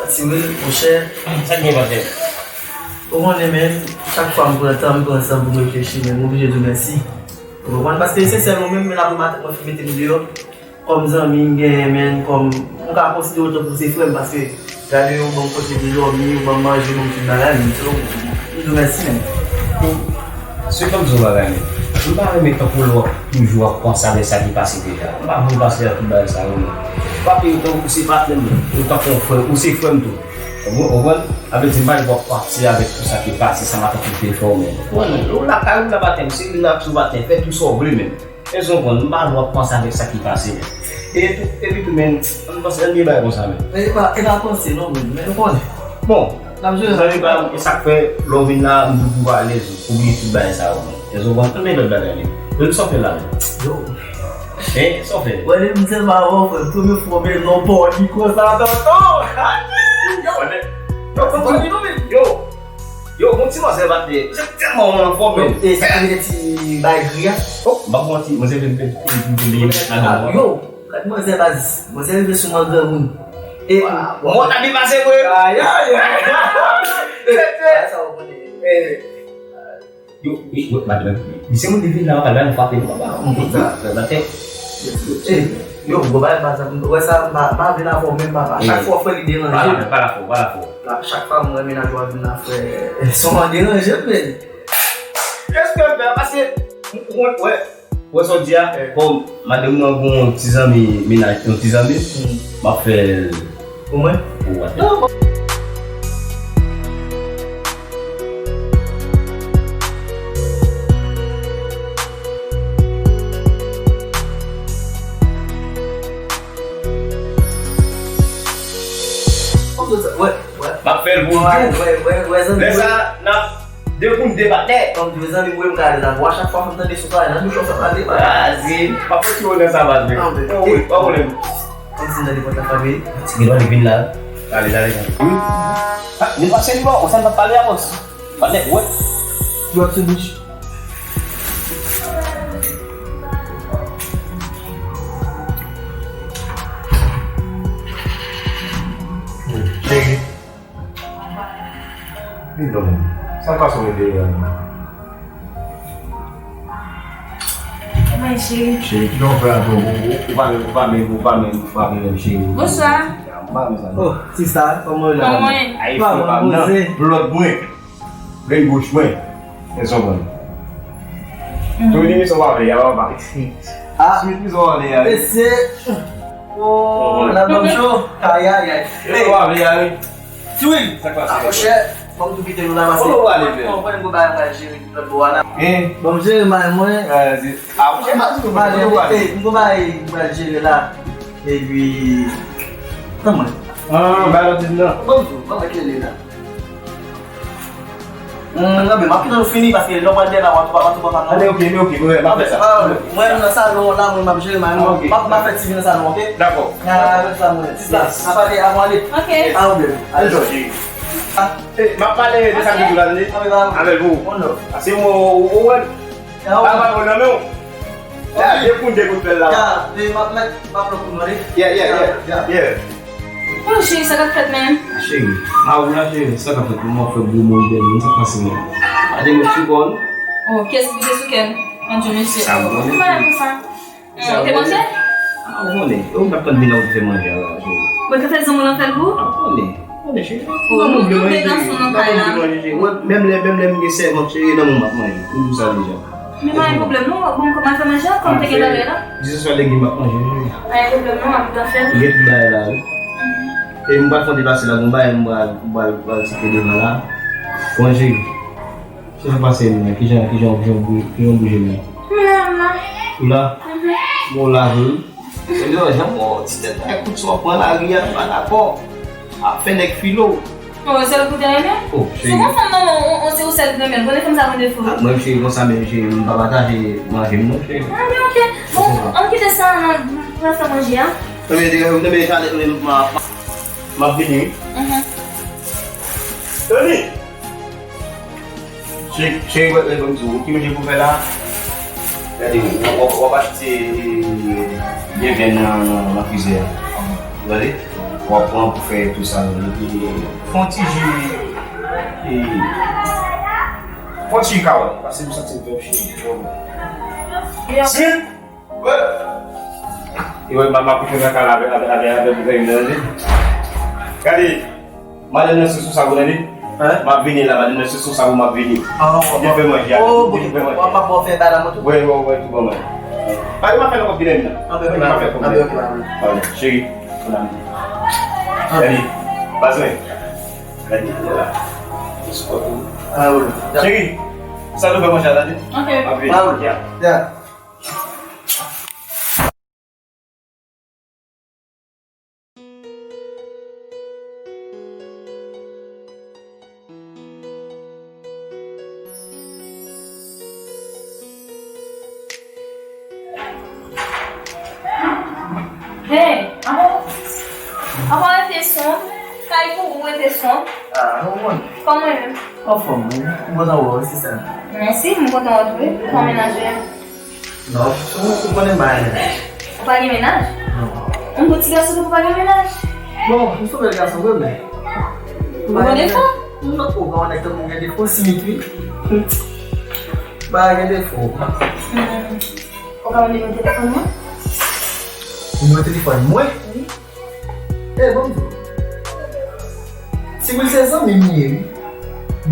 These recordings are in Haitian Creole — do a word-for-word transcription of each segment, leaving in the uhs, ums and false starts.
Ti Will, monchè. Sa k gen, patnè? Ou konnen, men, chak fwa m pran tan, m pran san pou m reflechi, men m oblije di w mèsi. Ou konprann? Paske se sèl ou menm, men la pou maten, mwen fin mete m deyò. Kòm zanmi m genyen, men, kòm m ka konsidere w tankou se frè m, paske gade yon bon kote de dòmi, yon bon manje, bon tout bagay, men, so, m di w mèsi, men. Bon, se kòm di w bagay, men. M pa renmen tankou lè w ap toujou ap panse avèk sa ki pase deja. M pa vle panse a tout bagay sa yo, men. Papi, ou tankou se patnè m, ou tankou yon frè, ou se frè m tou. Ou konprann? Sa vle di, m pa gen dwa pati avèk tout sa ki pase, sa m ap tande fè w menm. Ou konprann? Ou lakay ou la patnè m, se rilaks ou patnè, fè tout sa w vle menm. Èske w konprann? M pa gen dwa panse avèk sa ki pase menm. E tou, epi tou menm, ann panse, ann gen bagay konsa menm. E pa, e pa panse non menm, men ou konnen. Bon, n ap jere. Zanmi pa m, e sa k fè, lè w vin la, m di w pou w alèz, ou bliye tout bagay sa yo menm. Èske w konprann? Ann gen lòt bagay menm. Yo, sa w fè la menm? Yo. Hein, sa w fè? Wè, li m se pa bon, frè. Premye fwa, men non, pa di konsa, tonton. Yo, yo, yo, yo, yo, bon ti manzè, patnè. Se tèlman ou anfòm, men. E sa ki rete ti bay gri a? Oh, m pa manti, manzè vle vle vle vle vle ladan. Yo, gad manzè baz. Manzè rive sou mwen granmoun. E mwen ta depase vre. Ay, ay, ay. Sa ou konnen. Yo, yo, yo, madanm, li se moun ki vin la, pral frape nou, papa. Sa, sa, sa, tèt. Yo, gwo bagay, papa, sa, wè sa, m pa, m pa vin avè w menm, papa. Chak fwa, frè, li deranje m. Pa la fò, pa la fò. Chak fwa, mwen, mennaj ou a vin la, frè. Son an deranje m, men. Èske m fè, paske, mwen, wè, wè sa w di a, bon, madanm nan gon ti zanmi, mennaj, yon ti zanmi, m ap fè l Pou mwen? Pou w atè. M ap fè l pou w tou. Lè sa, n ap de pou n de patnè. Kòm di zanmi m, wi, m ka ale nan bwa chak fwa m tande son sa nan bouch ou fè pale. Razi, m ap fè ti wonè sa baz wi. Wi, pa pwoblèm. Kòmsi m tande pòt la frape. Ti Gilbert vin la. Ale, ale, ale. Wi. Ah, vin pase li bò, ou sa n ap pale a bòs. Patnè, wè. Dwòt sou bouch. Cheri. Vin non. Sa fason w ede a. Kòman e cheri? Cheri, ki non fè ankò? Ou pa menm, ou pa menm, ou pa menm, ou pa menm, ou pa menm, cheri. Bonswa. M pa menm sa. Oh, sista, kòman w ye la? Kòman w ye? Ay, frè pa m nan. Blòd mwen. Grenn goch mwen. Èske w konprann? Tony, mi sa w pa vle a, papa. Ah. Sweet, mi sa w pa vle a. Mesye. Oh, la banm cho. Ay, ay, ay. Hey, w pa vle a, wi. Tiwil! Sa k pase? Ah, monchè, ban m tou kite nou la, paske mwen, mwen, mwen, mwen, mwen, jere lòt bò a la. Ban m jere may mwen. Ah, monchè, pa di nou, pa di nou, pa di nou. M gon bagay m pral jere la. Epi, tan mwen. Ah, bay lòt di m nan. Ban m tou, ban m klere la. Hum, non, men m ap kite nou fini, paske lè w pral dèyè la, w a tou pa, w a tou pa, pa, non. Anben, ok, men ok, mwen, m ap fè sa. Ah, mwen, nan salon la, mwen, m ap jere may mwen. Ah, ok. M ap, m ap fè ti vi nan salon, ok? Dakò. N a, n a fè sa, mwen. Sista, n a pale avan ale. Ok. Pa pwoblèm. Ale, Jòj. Ah. Eh, m ap pale de sa ki di la, tande? Avèl pou ou. Paske mwen, ou, ou wè. Travay mwen nan men w. Ya, de pou de gout pèl la. Ya, e m ap mèt, m ap pran pou nou, wi. Yeah, yeah, yeah, yeah. Oh, cheri, sa k ap fèt menm? Cheri, a ou la, cheri, sa k ap fèt? Mwen fè gwo moun bèl, men sa k pase menm? Pa de moun sou kò w. Oh, kiyès ki pouse sou kè m? Mon Dieu, mesye. Sa bon, mesye. Ou te manje? Ah, ou konnen. Ou pa t konn vin la, ou te fè manje a la, cheri. Mwen te fè zanmi w lan fè l pou ou? Ah, ou konnen. Ou konnen, cheri. Oh, nou, nou de gason nan kay la. Mwen, menm lè, menm lè m gen sèvant, cheri, nan men w m ap manje. Ou di sa deja. Men pa gen pwoblèm, non. Bon, kòman fè manje a? Kòm te gen bagay la? Di se swa lendi m ap manje, cheri. Pa gen pwoblèm, non, m ap byen fè l. Ou gen tout bagay la, wi. E m pral fè yon depase la, gon bagay m pral, m pral, pral tike devan la. Bon, cheri. Sa k pase menm la? Kijan, kijan, kijan w bou-, kijan w bouje menm? M la, m la. Ou la? Mhm. Bon, ou la vre wi. Se lè w janm wè w ti tèt la, kout sa w pran lari a, m pa dakò. Ap fè nèg filo. Oh, sèl ou te renmen? Oh, cheri. Se yon fanm non, non, on, on, se ou sèl ki renmen. Konnen fanm sa pran defo. Ah, mwen, cheri, konsa menm, cheri, m pa pataje manje m non, cheri. Ah, men ok. Bon, ann kite sa, nan, nan fè manje a. Non, men, non, men, talè, non, men, m a, m a, m ap vini, wi. Mhm. Tony! Cheri, cheri, wè, wè, ban m di w, ki manje pou fè la? Gade, w, w, w ap achte de vyann nan, nan, nan frizè a. Ou tande? W ap pran pou fè tou sa nou ye. Fè yon ti ji, e, fè yon ti ji kawòt, paske m santi m fè yon cheri twò bon. Sweet! E wè, m ap kouche nan kay la avè, avè, avè, avè gouvènman nan, tande. Gade, madanm nan se sou sa pou tande. M ap vini la, madanm nan se sou sa pou m ap vini. Byen fè manje a, byen fè manje. Wè, wè, wè, tou bon, mwen. Pa gen afè nan kòb vini la. Anben, anben, anben, anben. Cheri, bon apeti. Gade, baz mwen. Gade, la. Cheri, sa nou fè manje a, tande? Ok. M ap vini. Ya. Hey, avan, avan rete sonb, kay pou ou rete sonb. Ah, ou konn. Kòman w ye? Anfòm, wi. M kontan wè w, se sa. Mèsi, m kontan wè w tou, wi. Kòman mennaj ou ye? Non, ou, ou konnen m pa gen mennaj. Ou pa gen mennaj? Non. Yon bon ti gason tou pou pa gen mennaj? Bon, m se yon bèl gason vre, men. Ou konnen sa? M pa twò pa wè nèg tankou m gen defo, si m ekri. M pa gen defo. Hmm. Ou ka ban m nimewo telefòn mwen? Nimewo telefòn mwen? Wi. E, ban m di w. Ti Will se zanmi m li ye, wi.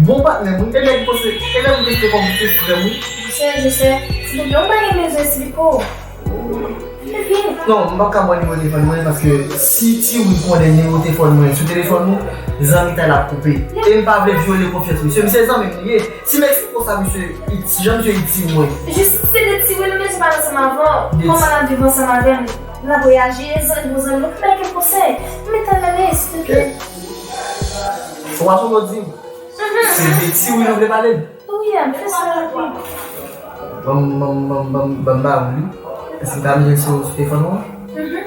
Bon patnè m, wi. E nèg panse, e nèg m te fè kòm se frè m, wi. Je sais, je sais. Silvouplè, ou pa gen bezwen esplike w. Epi non, m p ap ka ba w nimewo telefòn mwen, paske si Ti Will konnen nimewo telefòn mwen sou telefòn ou, zanmitay la ap koupe. E m pa vle vyole konfyans misye. Misye zanmi m li ye. Si m eksplike w sa misye, jan misye itil mwen. Jis se de Ti Will, misye pa ansanm avè w. Kòman l ap viv ansanm avè m? L ap reyaji, e zanmi pou zanmi, nou ka bay kèk konsèy. Mete l nan lis, silvouplè. Ou pa sonje w di m? Se de Ti Will ou vle pale m? Wi, a, m fè sa rapid. Ban m, ban m, ban m, ban m, ban m ba ou li. Èske m ka mete l sou, sou telefòn ou an? Mhm.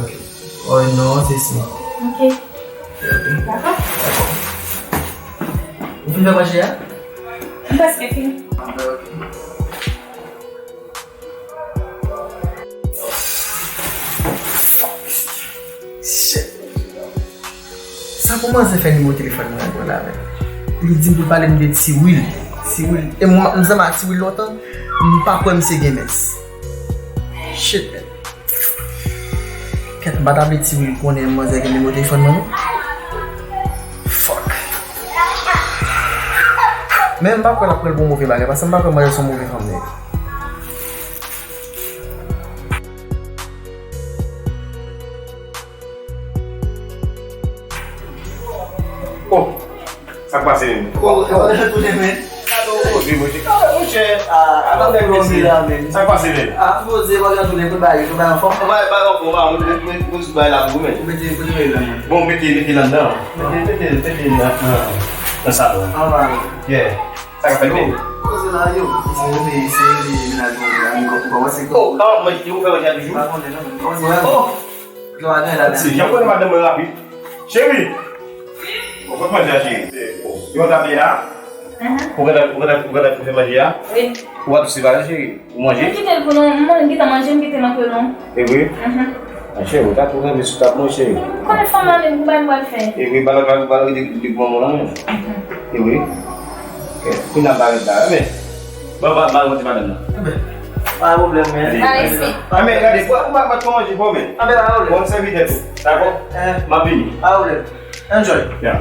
Ok. Oh non, se si. Ok. Ok, ok. Dakò. Dakò. Ou fin fè manje a? M prèske fini. Ah, ben, ok. Shit. Sa pou manzè fè nimewo telefòn mwen an la menm? Li di m pou l pale m de Ti Will. Ti Will. E mwen, m zanmi ak Ti Will lontan. M pa kwè misye gen mès. Shit, man. Kèt, m pa ta vle Ti Will konnen manzè gen nimewo telefòn mwen, non. Fuck. Men m pa kwè l ap pran l pou yon move bagay, paske m pa kwè manzè se yon move fanm, nèg. Oh, sa k pase menm? Oh, oh, tounen, men. Alo, poze, monchè. Monchè, ah, ah, nèg mesye la, men. Sa k pase menm? Ah, poze, bagay tounen, tout bagay, tout bagay anfòm. Bagay, bagay anfòm, ah, mwen, mwen, mwen, mwen, bagay la pou mwen. Ou mete, mete bagay la, men. Bon, mete, mete l anndan. Mete, mete, mete l nan, nan, nan salon. Anba. Yeah. Sa k ap fèt, men? Poze la, yo. Se rele, se rele mennaj mwen, men, ou pa wè se... Oh, ah, mwen, ou fè manje a toujou? Pa konnen, non, men. Oh! Ti, jan konnen madanm mwen rapid. Cheri! Bon, fòk manje a, cheri. Yo, w ap ye la? Mhm. Ou gentan, ou gentan, ou gentan fè manje a? Wi. Ou ap sipare, cheri? Ou manje? M kite l pou nou. M gentan manje, m kite l antre non. E vre? Mhm. A, cheri, ou ta tou renmen sou tab mwen, cheri. Ou konnen fanm la menm, pou bay m pral fè. E vre, bal, bal, bal, de, de granmoun lan menm. Mhm. E vre? Ok. Kounye a barèt la, men. Bon, ba, ba, monte madanm nan. Enben, pa gen pwoblèm, men. Allez, allez, c'est... Ah, men, gade, pou, pou, pou, pou manje pou mwen. Enben, pa gen pwoblèm. Bon, sèvitè tou. Dakò? Eh. M ap vini. Pa gen pwoblèm. Enjoy. Yeah.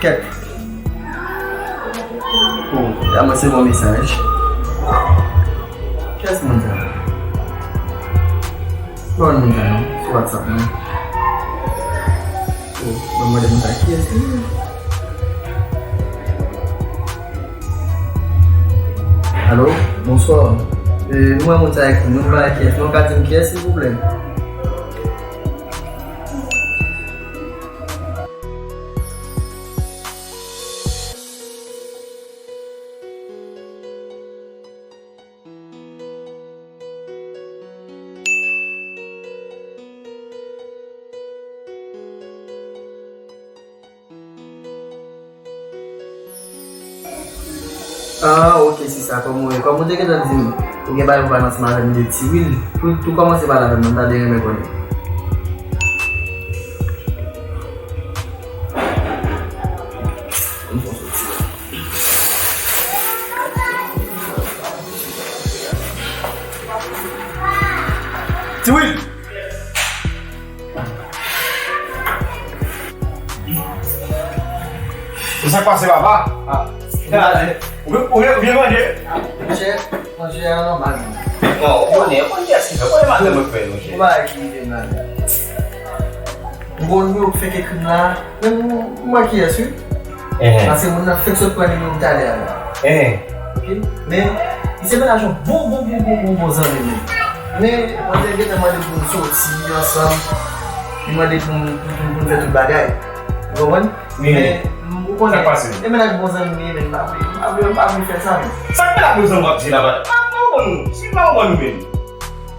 Kèt. Oh, y a mwen se bon mesaj. Kiyès moun sa? Pa wè moun sa non, sou WhatsApp non. Oh, ban m mande moun sa kiyès li ye. Alo, bonswa. E, nou wè moun sa ekri, nou pa kiyès, nou ka di m kiyès, silvouplè? Ah, ok, se sa, kòman w ye? Kòm ou te gentan di m, ou gen bagay pou pale ansanm avè m de Tiwil, pou, pou kòmanse pale avè m, mwen ta byen renmen konnen. Tiwil! Sa k pase, papa? Ah. Ou, ou, ou vin manje? Monchè, manje a nòmal. Non, ou konnen, ou konnen kiyès ki fè, ou konnen madanm mwen k fè l, monchè. Ou pa ki fè mal. M konn nou k fè krim la, men m, m wè kiyès, wi. Paske moun nan fèk sot pran nimewo m talè a la. Ok? Men, li se mennaj yon bon, bon, bon, bon, bon, bon zanmi m. Men, mwen te gentan mande pou nou soti ansanm. Li mande pou nou, pou, pou, pou nou fè tout bagay. Ou konprann? Men, ou konnen, e mennaj bon zanmi m ye, men m pa vle, m pa vle, m pa vle fè sa, men. Sa k mennaj bon zanmi w ap di la, patnè? M pa konprann ou. Si m pa konprann ou menm.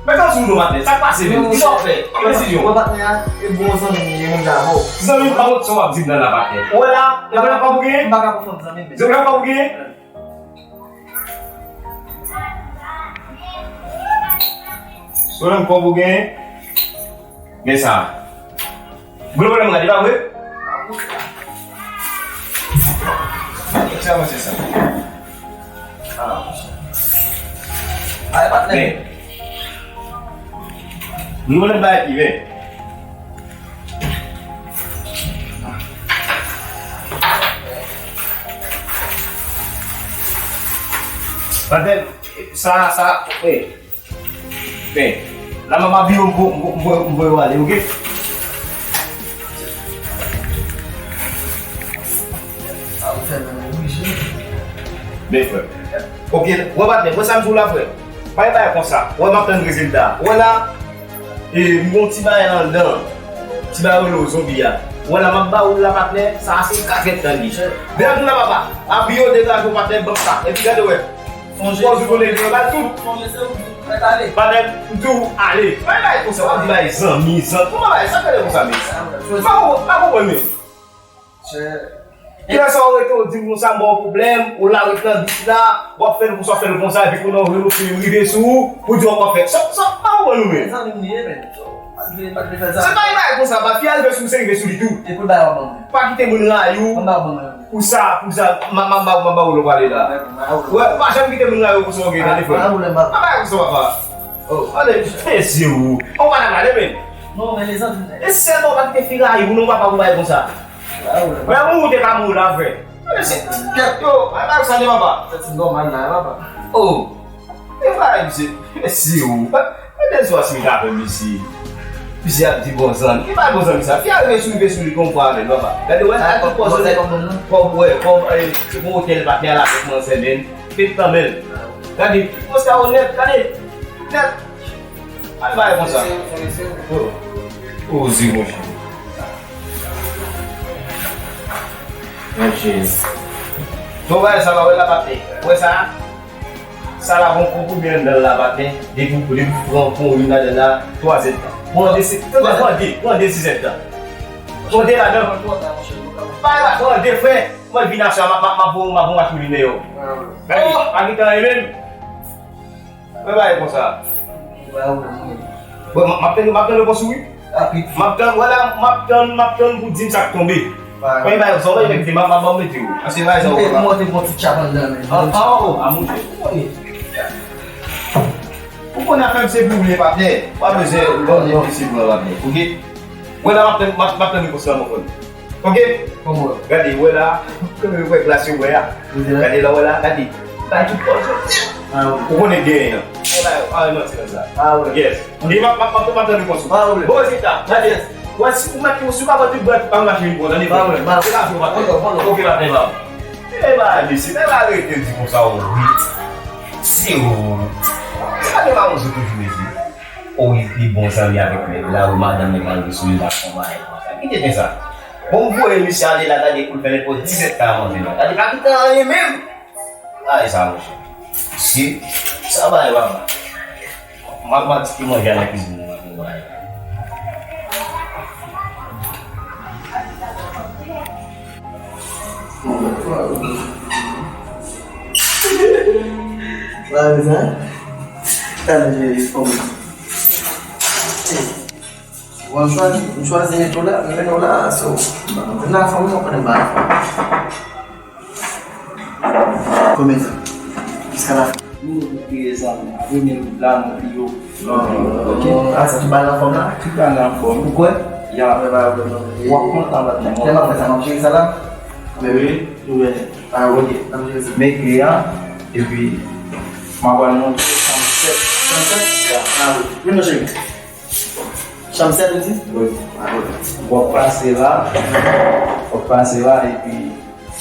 Men tann sou nou, patnè. Sa k pase menm? Kisa w fè? Ki desizyon? Mwen, patnè a, e bon zanmi m li ye, menm jan avè w. Zanmi m pa wont sa w ap di m nan la, patnè. Ou wè la, e mennaj pa pou genyen? M pa ka konfonn zanmi m, men. Zanmi m pa pou genyen? Sou nan kòb ou gen, men sa. Gwo pwoblèm gade, pa vre? Sa, mwen, se sa. Ah, mwen, se sa. Ay, patnè. Men, nou, lòt bagay ki ven. Patnè, sa, sa, eh. Men, la m ap abiye w, m vo-, m vo-, m voye w ale, oke? Men, frè. Oke, wè, patnè, wè sa m di w la, frè. Pa gen bagay konsa. Wè, m ap tann rezilta. Wè la, e, m gon ti bagay anndan. Ti bagay yo rele w zonbi a. Wè la, m ap ba ou l la, patnè. Sa a se kagèt nan li. Depi la, papa. Abiye w, degaje w, patnè, ban m sa. Epi gade, wè. Sonje, pòz ou konnen, yo ba l tout. Sonje, se ou ki mèt ale. Patnè, m di w ale. Pa gen bagay konsa, w ap di bagay zanmi, zanmi. Kòman bagay sa k rele konsa, men? M pa konprann, m pa konprann, men. Kilè sa w rete, w di m konsa, m ba w pwoblèm, ou la ret nan bis la, w ap fè l konsa, w ap fè l konsa, epi kounye a w rele w, rive sou ou, pou di w ap fè. Sa, sa, m pa konprann ou, men. Zanmi m li ye, men. Pa t vle, pa t vle fè sa. Se pa yon bagay konsa, pa fi a rive sou ou, se rive sou li tou. E pou l bay w ban mwen. Pa kite moun rayi w. Ban m ba w ban mwen. Pou sa, pou sa, m a, m a ba w, m a ba w lè w prale la. Wè, pa janm kite moun nan yo konsa, oke, tande frè m. Pa bay konsa, papa. Oh, ale, mesye ou. Ou pa nan prale, men. Non, men lezanmi. E sèlman ou pa kite fi rayi ou non, papa, pou bay konsa. Wè, ou te ka mouri la, frè. Mesye, kèt yo, bay bay sa de, papa. Sa ti nòmal la, papa. Oh. E pa misye, mesye ou. Gade swa si m ka fè misye. Misye ap di bon zanmi. Ki pa bon zanmi sa? Fi a rive sou, rive sou li kon fwa avè l, papa. Gade, wè, sa ki pòz ou nèt. Kòb, wè, kòb, e, se bon otèl patnè a la fèk manzè, men. Fèk tanmen l. Gade, pòz sa ou nèt, gade. Nèt. Al bay konsa. Oh. Oze, monchè. Monchè. Bon, wè sa, pa wè la patnè. Wè sa? Sa la gon konprime anndan l la, patnè. Depi w, depi w pran, pran youn ladan l la, twa zèdtan. Pran de, pran de, pran de, pran de, pran de, pran de ladan. Pa, pa, pran de, frè. Mwen vin aswè a, m ap, m ap, m ap voye, m ap voye machin vin deyò. Gade, pa gen tan e menm. Mwen pa e konsa. Bon, m ap, m ap tann, m ap tann repons ou wi. M ap tann, wala, m ap tann, m ap tann pou di m sa k tonbe. Mwen pa e konsa, mwen mete, m ap, m ap, m ap mete ou. Ase pa sa ou pa. Mwen te pran ti tchap anndan men. Ah, ah, oh, ah, monchè, ou konnen. Ou konnen afè m se pou vle patnè. Pa bezwen konnen ki se pou patnè. Oke? Wala, m ap tann, m ap, m ap tann repons la, mon frè. Oke? Kòman? Gade, wè la. Kòman yo fè glas yo wè a? Gade la, wè la, gade. Bay tout pòz yo. Ah, wi. Ou konnen genyen an. Wè la, pa wè manti nan sa. Ah, wi. Yes. Li m ap, m ap, m ap, m ap tann repons ou. Pa pwoblèm. Bon, rezilta, gade. Wè, si ou mèt, si ou ka pran tout bwèt, pa mache vin pran, tande. Pa pwoblèm, pa pwoblèm. Oke, pa pwoblèm. Oke, pa pwoblèm. E ba, mesye, men ba rete di konsa, ou wi. Si ou. Gade mawozo toujou, mesye. Ou wi, li bon zanmi avèk nèg la, ou madanm li mal sou li, pa konn bagay konsa. Kite gen sa. Bon, m voye misye ale la, gade, pou l fè nenpòt disèt ka manje la. Gade, pa kite anyen menm. Ay, sa, monchè. Si, sa bay, papa. M ap mande ki manje a nan kizin nan, pou bay. Sa vle di, hein? Talè jere fòm. Bon, m chwazi, m chwazi met ou la, m mennen w la, so, m la fòm, mwen konnen m pa la fòm. Konbyen tan? Jiska la fen. Nou, nou pi rezon, apre men la, nou pi yo. Ok. Ah, sa tout bagay anfòm la? Tout bagay anfòm. Ou kwè? Ya. W ap kontan lòt nèg. Lè m ap fè sa, m ap jere sa la? Men wi. Wi. Ah, ok. M ap jere sa. Men kle a, epi m ap al montre chanm sèt. Chanm sèt? Ya. Ah, wi. Vin non, cheri. Chanm sèt, ou di? Wi. Ah, ok. W ap pase la. W ap pase la, epi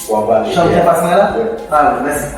w ap ale. Chanm sèt pase la? Wi. Ah, wi, mèsi.